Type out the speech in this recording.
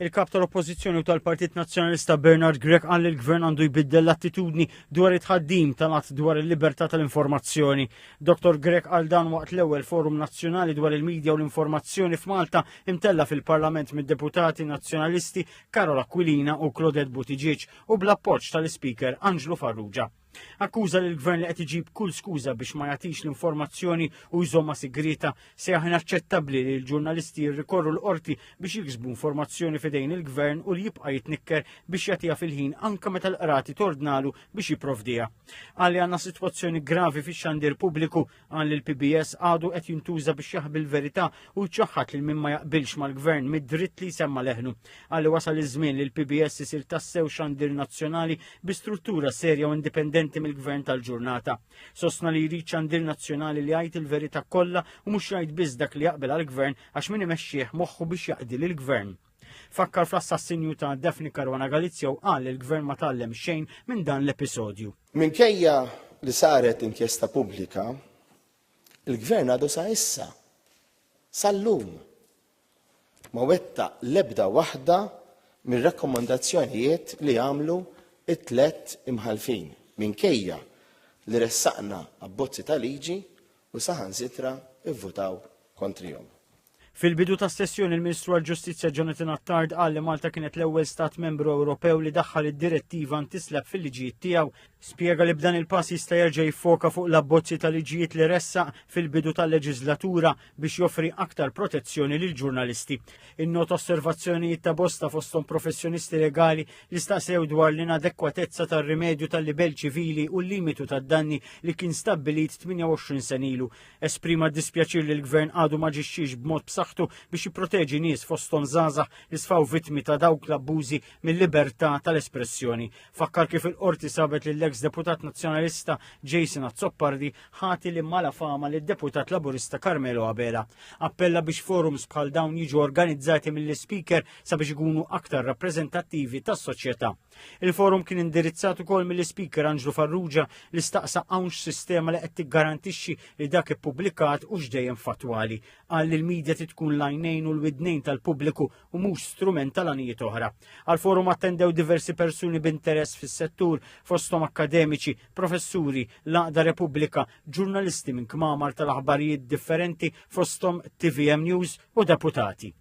Il-kap tal-Oppożizzjoni u tal-Partit Nazzjonalista Bernard Grech qal li l-Gvern għandu jbiddel l-attitudni dwar it-tħaddim tal-att dwar il-libertà tal-informazzjoni. Dr. Grech qal dan waqt l-ewwel Forum Nazzjonali dwar il-Midja u l-Informazzjoni f'Malta imtella fil-Parlament mid-deputati Nazzjonalisti Karol Aquilina u Claudette Buttigieg u bl-appoġġ tal-Ispeaker Anġlu Farrugia. Akkuża li l-gvern li qed iġib kull skuża biex ma jagħtix l-informazzjoni u jżomma sigrieta sejjaħ inaċċettabbli li l-ġurnalisti jirrikorru l-qorti biex jiksbu informazzjoni fidejn il-gvern u li jibqa' jitnikker biex jagħtiha fil-ħin anke meta l-qrati tordnalu biex jipprovdiha. Qal li għandna sitwazzjoni gravi fix-xandir pubbliku. Qal li l-PBS għadu qed jintuża biex jaħbi l-verità u jċaħħad lil min ma jaqbilx mal-gvern mid-dritt li jsemma' leħnu. Qal li wasal iż-żmien li l-PBS isir tassew xandir nazzjonali bi struttura serja u indipendenti mill-gvern tal-ġurnata. Sostna li jrid xandir nazzjonali li jgħid il-verità kollha u mhux jgħid biss dak li jaqbel għall-gvern għax min imexxih moħħu biex jaqdi lill-gvern. Fakkar fl-assassinju ta' Daphne Caruana Galizia u qal li l-gvern ma tgħallem xejn minn dan l-episodju. Minkejja li saret inkjesta pubblika, il-Gvern għadu sa issa, sal-lum, ma wettaq l-ebda waħda mir-rakkomandazzjonijiet li għamlu t-tlett imħallfin, minkejja li ressaqna abbozzi ta' liġi u saħansitra vvutaw kontrihom. Fil-bidu tas-sessjoni l-Ministru għall-Ġustizzja Jonathan Attard qal li Malta kienet l-ewwel stat membru Ewropew li daħħal id-direttiva anti-slap fil-liġijiet tiegħu. Spjega li b'dan il-pass jista' jerġa' jiffoka fuq l-abbozzi ta' liġijiet li ressaq fil-bidu tal-leġiżlatura biex joffri aktar protezzjoni lill-ġurnalisti. Innota osservazzjonijiet ta' bosta fosthom professjonisti legali li staqsew dwar l-inadekwatezza tar-rimedju tal-libell ċivili u l-limitu tad-danni li kien stabbilit 28 sena ilu. Esprima d-dispjaċir li l-gvern għadu ma ġixxiex b'mod b'saħħtu biex jipproteġi nies fosthom żgħażagħ li sfaw vittmi ta' dawk l-abbużi mill-libertà tal-espressjoni. Fakkar kif il-qorti sabet lill-eks deputat nazzjonalista Jason Azzopardi ħati li mala fama lid-deputat Laburista Carmelo Abela. Appella biex forums bħal dawn jiġu organizzati mill-ispeaker sabiex ikunu aktar rappreżentattivi tas-soċjetà. Il-forum kien indirizzat ukoll mill-Ispeaker Anġlu Farrugia li staqsa hawnx sistema li qed tiggarantixxi li dak ippubblikat hux dejjem fattwali. Qal li l-media trid tkun l-għajnejn u l-widnejn tal-pubbliku u mhux strument tal-għanijiet oħra. Għall-forum attendew diversi persuni b'interess fis-settur fosthom akkademiċi, professuri, l-Għaqda Repubblika, ġurnalisti minn kmamar tal-aħbarijiet differenti fosthom TVM News u deputati.